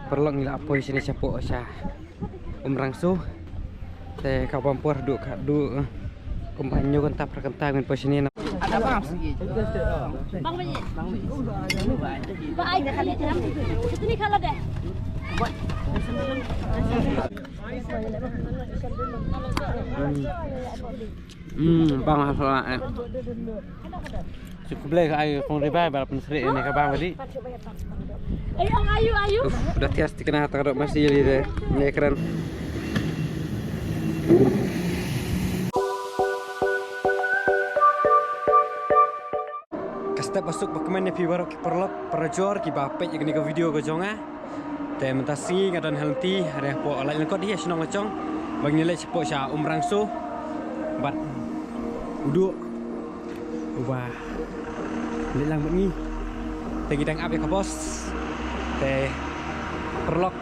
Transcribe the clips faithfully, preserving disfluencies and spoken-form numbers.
Paralok, ngi la poi shane shapoh sha Umrangso. Te ka bam por duh ka duh. Kumba hynñiew kynta phra kynta ngin poi shane na. Ada bam sigi. Bang bang. Bang bang. Ba ai ka le jam. Sini kala de. Hmm, bang ha sala eh. Shu khublei ka ai kong Ribai ba la pynsyriem ïa kane ka bam ka dei. Ai ong ayu ayu. Uf, da thias thikna ha ta ka doh masi ïa lade. Ne kren. Ka step ba suk ba kmen ïa phi baroh ki paralok parajor kiba peit ïa kane ka video ka jong nga. Te mynta sngi nga don ha lynti, ha dei hapoh Laitlangkot hi, ha shnong Lajong. Ba ngin leit shapoh sha Umrangso. Bad u duh uba leit lang bad ngi. Te ngi dang ap ïa ka bos. Te paralok,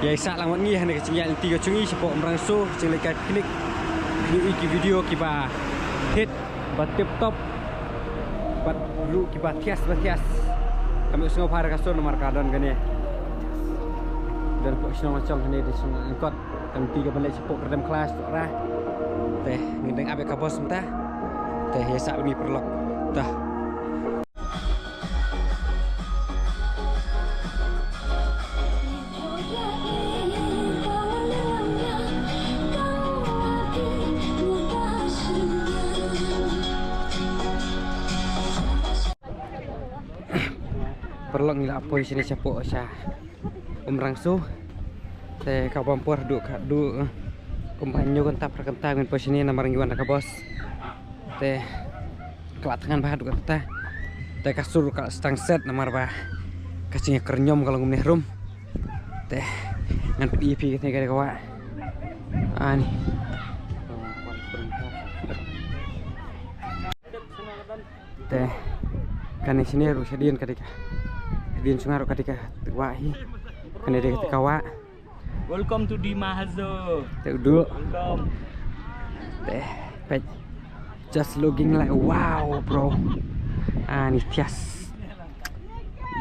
ïa sah lang bad ngi ha kane ka jingïaid lynti ka jong ngi shapoh Umrangso, jingleit ka picnic. Ngi ïohi ki video kiba hit, ba tip top. Bad ruh kiba thias ba thias. Kam ïohsngew bha da ka sur namar ka don kane. Don hapoh shnong Lajong, kane dei shnong Laitlangkot. Ka lynti kaban leit shapoh Kyrdem Klas to ra. Te ngin dang ap ïa ka bos mynta. Te ïa sah bad ngi paralok. Te paralok, ngi la poi shane shapoh sha Umrangso. Te ka bam por duh ka duh. Kumba hynñiew kynta phra kynta ngin poi shane namar ngi wan da ka bos. Te ka la thngan bha duh kata. Te ka sur ka la sdang set namar ba ka jingïakyrñiom ka long kumne harum. Te ngan pyni ïa phi kane ka dei ka wah. Ani. Te kane shane ruh shadien ka dei ka, shadien shnong ruh ka dei ka wah hi. Kane dei ka wah. Welcome to Dima Hasao. Te u duh. Welcome. Te peit. Just looking like wow, bro. Ani thias.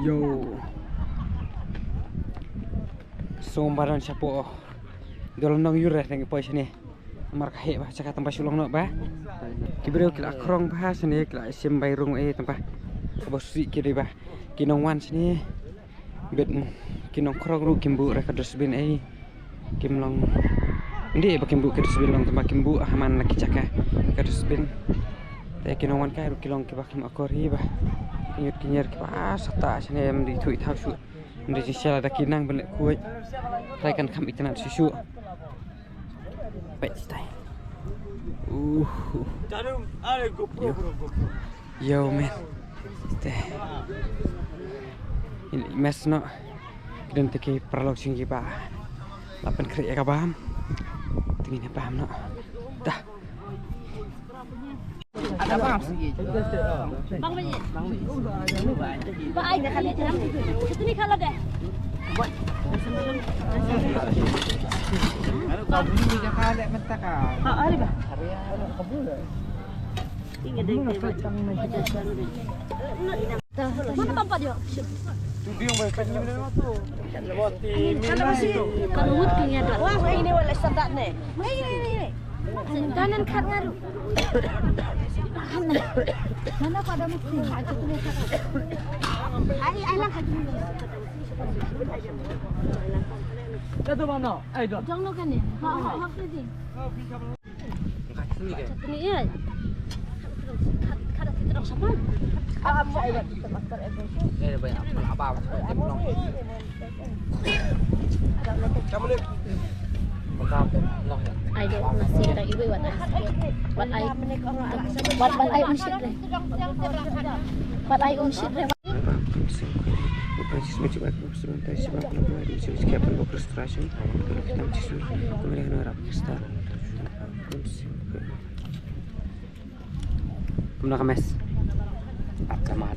Yo. Sngewbha don shapoh. Dol nong ïur re ngi poi shane. Namar ka heh bha jaka tang ba shu long noh ba. Ki briew ki la khrong bha shane, ki la shim bai rung ei tang ba. Kaba sih ki dei ba ki nongwan shane. Bad ki nongkhrong ruh kim buh re ka dustbin ei. Kim long. Ym dei ba kim buh ka dustbin, long tang ba kim buh ha man la ki jaka ka dustbin. Te ki nongwan kai ruh ki long kiba kim akor hi ba. Ki ñiut ki ñier kiba sata shane, ym dei thuh i thaw shuh. Ym dei jingshisha lada ki nang ban leh khuid. Trai kan kham itynnad shuh shuh. Peit tai. Uh. Jarum, are GoPro, bro, GoPro. Yo, man. Te. Ngin ïa mess noh. Ki don te ki paralok jong ngi ba la pynkhreh ïa ka bam. Te ngin ïa bam noh. Dah. Ada bam sigi. Bang bang. Ba ai ka le jam. Sini kala de. Ka buli ni jaka le mynta ka. Ha, ari ba. Ingat deh. Mana tempat dia? Kalau mesti, kalau mut punya dah. Wah, ini wala sadat ne. Ini, ini, ini. Kanan kat ngaru. Mana pada mesti? Ai, ai lah. Dah tu mana? Ai dah. Jangan lo kan ni. Ha, ha, ha, ni. Ni, eh. Ai dei, masih ada ibu, wat ai, wat ai, wat ai um shit deh. Wat ai um shit deh. Kumno ka mess? Ap ka mat.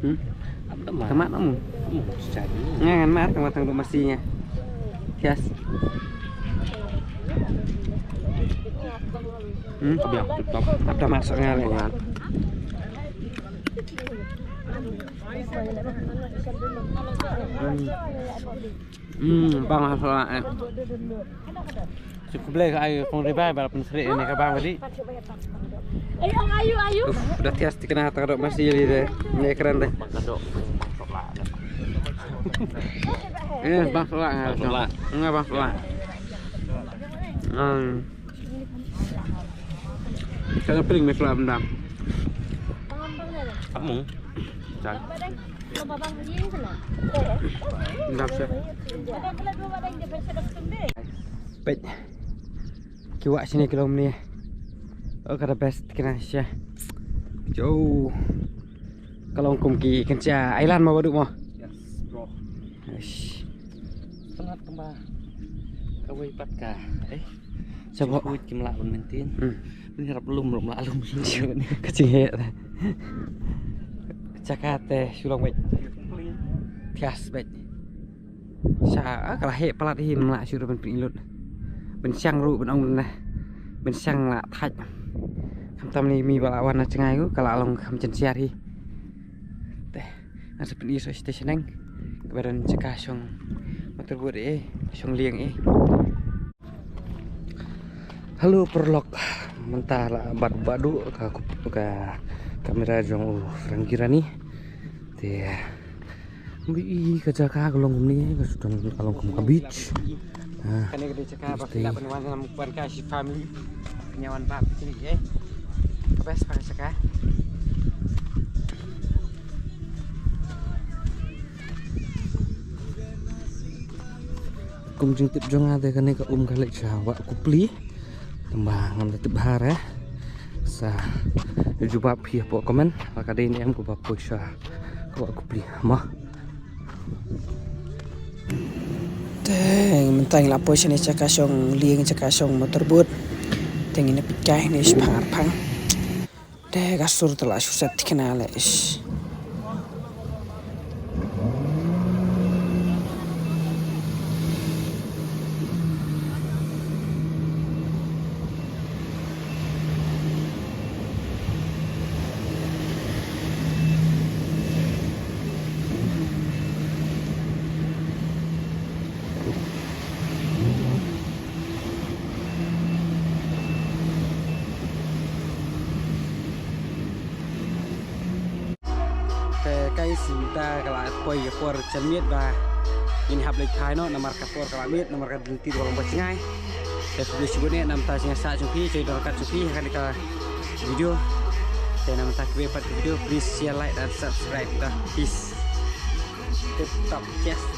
Hmm? Ap ka mat. Ka mat mo? Hmm, sejati. Ngan mat ka mat tang duk masi nya. Yes. Hmm? Ka biang, tip top. Ap ka mat sok ngan le. Ngan. Hmm, bang ha sola eh. Shu khublei ka ai kong Ribai ba la pynsyriem ïa kane ka bang ba dih. Ayu, ayu, ayu. Uf, da thiah thikna ha ta ka doh masi ïa lade. Ne kren de. Eh, bang sola nga. Bang sola. Nga bang sola. Hmm. Ka pring me sola bendam. Amung. Chan. Bendam sha. Peit. Ki wah shane ki long kumne. Oh, ka da best kine sha. Jo. Ka long kum ki kynja island mo, Bah Duh mo. Yes, bro. Eish. Sanad kumba kawei pat ka. Eh. Sha ba. Ki mlah ban maintain. Hmm. Ni rap lum, rap mlah lum. Ka jingeh. Jaka te shu long beit. Thiah beit. Sha, ah, ka la heh palat hi, ym lah shuh ruh ban pynlut. Ban shang ruh ban ong na. Ban shang la thait. Khamtam ne mi ba la wan na jngai ku, ka la long kham jynjar hi. Te, ngan sa pyni sha station neng. Kaba don jaka shong motor boat eh, shong lieng eh. Hello paralok, mynta la bat Bah Duh ka kup-, ka kamera jong u Frankie Rani. Te mbi i ka jaka ka long kumne, ka shu don ka long kum ka beach. Ah, kane ka dei jaka ba phi lah ban wan, wan ka shi family. Nyawan ba phi eh. Ka best pa ka jaka. Kum jingtip jong nga te kane ka um ka leit sha Wah Kupli. Tangba ngam da tip bha re. Sa jubab phi hapoh comment. Lada ka dei ne em kaba poi sha Wah Kupli. Mo. Te mynta ngi la poi shane jaka shong lieng, jaka shong motor boat. Te ngin ïa peit kai ne shiphang arphang. Te ka sur te la shu set thikna leh, ish. Te guys, mynta ka la poi ka por janmiet ba ngin hap leit phai noh, namar ka por ka la miet, namar ka dynti ka long ba jngai. Te khublei shibun eh na ka bynta jingïasyllok jong phi, jingïadon ryngkat jong phi ha kane ka video. Te na ka bynta kiwei pat ki video, please share, like and subscribe. Te peace. Tip top, cheers.